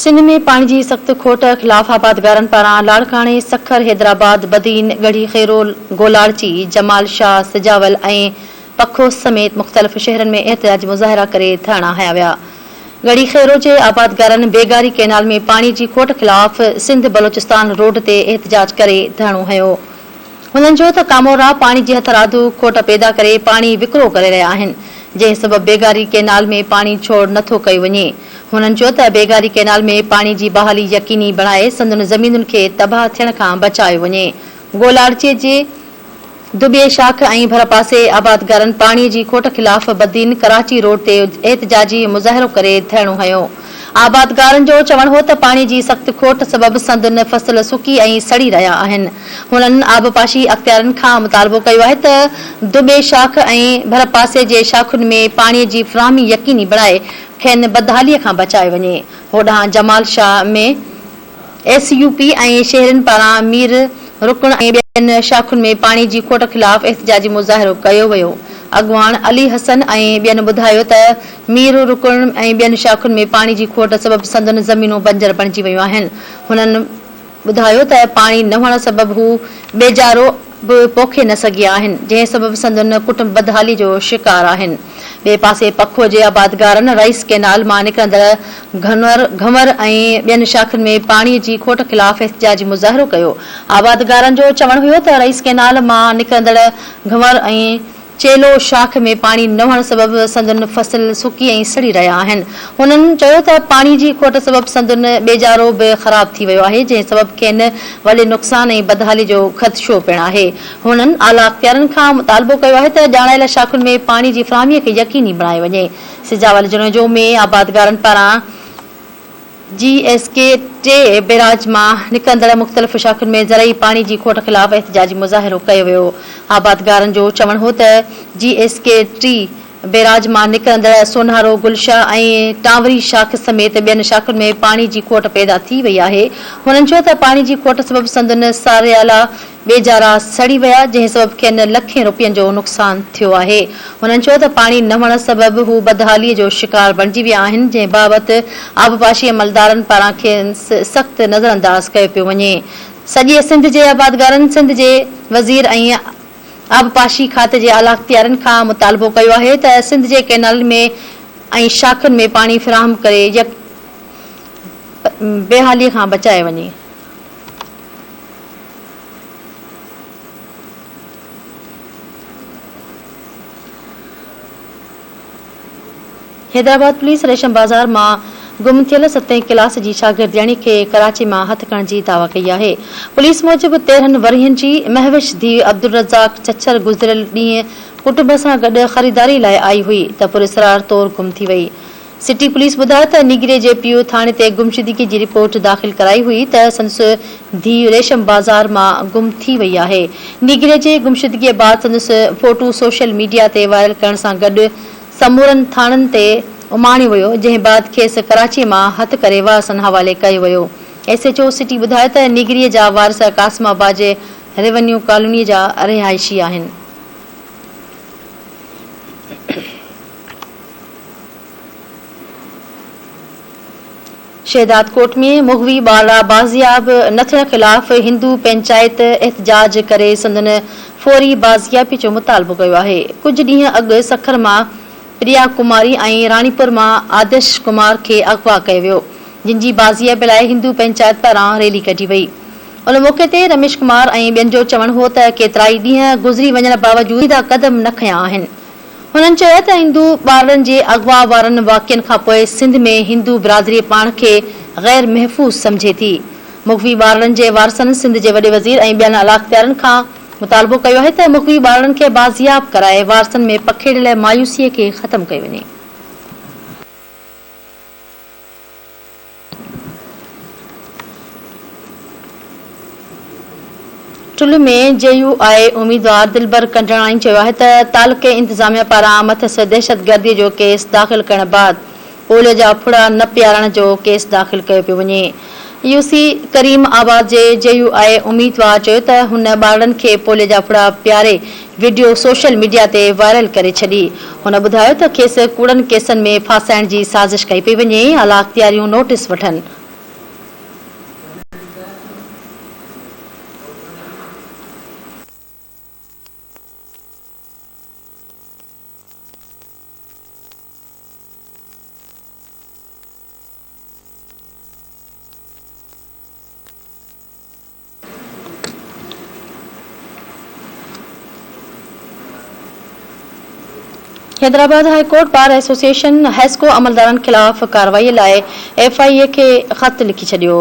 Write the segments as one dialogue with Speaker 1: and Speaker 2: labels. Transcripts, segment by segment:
Speaker 1: سنڌ ۾ پاڻي جي سخت کوٽ خلاف آبادگارن پاران لاڙڪاڻي، سکر، حيدرآباد، بدين، ڳڙهي خيرو، گولاڙچي، جمال شاهه، سجاول ۽ پکو سميت مختلف شهرن ۾ احتجاجي مظاهرا ڪري ڌرڻا هنيا ويا. ڳڙهي خيرو جي آبادگارن بيگاري ڪئنال ۾ پاڻي جي کوٽ خلاف سنڌ بلوچستان روڊ تي احتجاج ڪري ڌرڻو هنيو. هنن چيو ته ڪامورا پاڻي جي هٿرادو کوٽ پيدا ڪري پاڻي وڪرو ڪري رهيا آهن، جنهن سبب بيگاري ڪئنال ۾ پاڻي ڇوڙ نه ٿو ڪيو وڃي. هنن چيو ته بيگاري ڪئنال ۾ پاڻي جي بحالي يقيني بڻائي سندن زمينن کي تباهه ٿيڻ کان بچايو وڃي. گولاڙچي جي دٻي شاخ ۽ ڀرپاسي آبادگارن پاڻي جي کوٽ خلاف بدين ڪراچي روڊ تي احتجاجي مظاهرو ڪري ڌرڻو هنيو. آبادگارن جو چوڻ هو ته پاڻي جي سخت کوٽ سبب سندن فصل سڪي ۽ سڙي رهيا آهن. هنن آبپاشي اختيارين کان مطالبو ڪيو آهي ته دٻي شاخ ۽ ڀرپاسي جي شاخن ۾ پاڻي جي فراهمي يقيني بڻائي کين بدحالي کان بچايو وڃي. هوڏانهن جمال شاهه ۾ ايس يو پي ۽ شهرين پاران مير رڪڻ ۽ ٻين شاخن ۾ پاڻي جي کوٽ خلاف احتجاجي مظاهرو ڪيو ويو. اڳواڻ علي حسن ۽ ٻين ٻڌايو ته مير رڪڻ ۽ ٻين شاخن ۾ پاڻي جي کوٽ سبب سندن زمينون بنجر بڻجي ويون آهن. هنن ٻڌايو ته پاڻي نه هئڻ سبب هو ٻيجارو به پوکي نه سگهيا آهن، جنهن سبب سندن ڪٽنب بدحالي جو شڪار آهن. ٻئي پاسي پکو جي آبادگارن رئيس ڪئنال مان نڪرندڙ گهنور، گهنور ۽ ٻين شاخن ۾ پاڻي جي کوٽ خلاف احتجاجي مظاهرو ڪيو. آبادگارن جو چوڻ هيو ته رئيس ڪئنال مان نڪرندڙ گهنور ۽ چيلو شاخ ۾ پاڻي نه هئڻ سبب سندن فصل سڪي ۽ سڙي رهيا آهن. هنن چيو ته پاڻي جي کوٽ سبب سندن ٻيجارو به خراب ٿي ويو آهي، جنهن سبب کين وڏي نقصان ۽ بدحالي جو خدشو پڻ آهي. هنن اعليٰ اختيارين کان مطالبو ڪيو آهي ته ڄاڻايل شاخن ۾ پاڻي جي فراهمي کي يقيني بڻايو وڃي. سجاول جوڻيجو ۾ آبادگارن پاران جي ايس ڪي ٽي بئراج مان نڪرندڙ مختلف شاخن ۾ زرعي پاڻي جي کوٽ خلاف احتجاجي مظاهرو ڪيو ويو. آبادگارن جو چوڻ هو ته جي ايس ڪي ٽي بئراج مان نڪرندڙ سونهارو، گل شاهه ۽ ٽانوري شاخ سميت ٻين شاخن ۾ پاڻي جي کوٽ پيدا ٿي وئي آهي. هنن چيو ته پاڻي جي کوٽ سبب سندن ساريالا ٻيجارا سڙي ويا، جنهن سبب کين لکين روپين جو نقصان ٿيو آهي. هنن چيو ته پاڻي نه هئڻ سبب هو بدحالي جو شڪار بڻجي ويا آهن، جنهن بابت آبپاشي عملدارن پاران کين سخت نظرانداز ڪيو پيو وڃي. سڄي سنڌ جي آبادگارن سنڌ جي وزير ۽ آبپاشي کاتي جي اعليٰ اختيارين کان مطالبو ڪيو آهي ته سنڌ جي ڪئنالن ۾ ۽ شاخن ۾ پاڻي فراهم ڪري بيحالي کان بچايو وڃي. حيدرآباد پوليس ريشم بازار مان گم ٿيل ستين ڪلاس جي شاگردياڻي کي ڪراچي مان هٿ ڪرڻ جي دعويٰ ڪئي آهي. پوليس موجب 13 ورهين جي مهوش ڌيء عبدالرزاق ڇڇر گذريل ڏينهن ڪٽنب سان گڏ خريداري لاء آئي هئي ته پراسرار طور گم ٿي وئي. سٽي پوليس ٻڌايو ته نينگري جي پيء ٿاڻي تي گمشدگي جي رپورٽ داخل ڪرائي هئي ته سندس ڌيء ريشم بازار مان گم ٿي وئي آهي. نينگري جي گمشدگي بعد سندس فوٽو سوشل ميڊيا تي وائرل ڪرڻ سان گڏ سمورن ٿاڻن تي اماڻيو ويو، جنهن بعد کيس ڪراچي مان هٿ ڪري وارثن حوالي ڪيو ويو. ايس ايڇ او سٽي ٻڌايو ته نينگري جا وارث قاسم آباد جي ريونيو ڪالوني جا رهائشي آهن. شهدادڪوٽ ۾ مغوي ٻارڙا بازياب نه ٿيڻ خلاف هندو پئنچائت احتجاج ڪري سندن فوري بازيابي جو مطالبو ڪيو آهي. ڪجهه ڏينهن اڳ سکر مان پريا ڪماري ۽ راڻيپور مان آدرش ڪمار کي اغوا ڪيو ويو، جن جي بازيابي لاء هندو پئنچائت پاران ريلي ڪڍي وئي. ان موقعي تي رميش ڪمار ۽ ٻين جو چوڻ هو ته ڪيترائي ڏينهن گذري وڃڻ باوجود قدم نه کنيا آهن. هنن چيو ته هندو ٻارڙن جي اغوا وارن واقعن کانپوء سنڌ ۾ هندو برادري پاڻ کي غير محفوظ سمجهي ٿي. مغوي ٻارڙن جي وارثن سنڌ جي وڏي وزير ۽ ٻين اعليٰ اختيارين کان مطالبو ڪيو آهي ته مغوي ٻارڙن کي بازياب ڪرائي وارثن ۾ پکيڙيل مايوسي کي ختم ڪيو وڃي. ٺل ۾ جي يو آء اميدوار دلبر ڪنڊراڻي چيو آهي ته تعلقي انتظاميا پاران مٿس دهشتگردي جو ڪيس داخل ڪرڻ بعد پوليو جا ڦڙا نه پيارڻ جو ڪيس داخل ڪيو پيو وڃي. يو سي ڪريم آباد جي جي يو آء اميدوار چيو ته هن ٻارڙن کي پوليو جا ڦڙا پياري وڊيو سوشل ميڊيا تي وائرل ڪري ڇڏي. هن ٻڌايو ته کيس ڪوڙن ڪيسن ۾ ڦاسائڻ جي سازش ڪئي پئي وڃي، اعليٰ اختياريون نوٽيس وٺن. Hyderabad high court bar association HESCO عملدارن خلاف ڪارروائي لاء ايف I اي کي خط لکي ڇڏيو.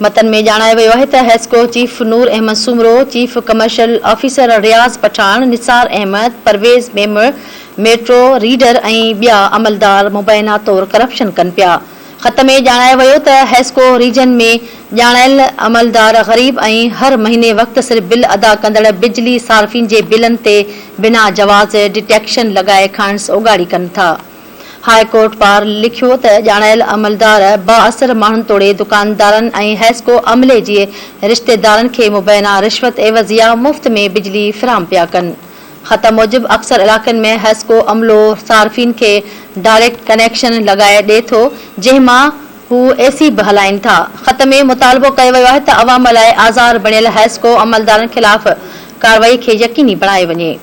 Speaker 1: متن ۾ ڄاڻايو ويو آهي ته HESCO chief Noor Ahmed Soomro, chief commercial officer Riaz Pathan, Nisar Ahmed, Parvez Memon, meter reader ۽ ٻيا عملدار مبينا طور ڪرپشن ڪن پيا. خط ۾ ڄاڻايو ويو ته حيسڪو ريجن ۾ ڄاڻايل عملدار غريب ۽ هر مهيني وقت سر بل ادا ڪندڙ بجلي صارفين جي بلن تي بنا جواز ڊٽيڪشن لڳائي کانئس اوڳاڙي ڪن ٿا. هاء ڪورٽ بار لکيو ته ڄاڻايل عملدار بااثر ماڻهن توڙي دڪاندارن ۽ حيسڪو عملي جي رشتيدارن کي مبينا رشوت عيوض يا مفت ۾ بجلي فراهم پيا ڪن. خط موجب اڪثر علائقن ۾ حيسڪو عملو صارفين کي ڊائريڪٽ ڪنيڪشن لڳائي ڏئي ٿو جنهن مان هو اي سي به هلائين ٿا. خط ۾ مطالبو ڪيو ويو آهي ته عوام لاء آزار بڻيل حيسڪو عملدارن خلاف ڪارروائي کي يقيني بڻايو وڃي.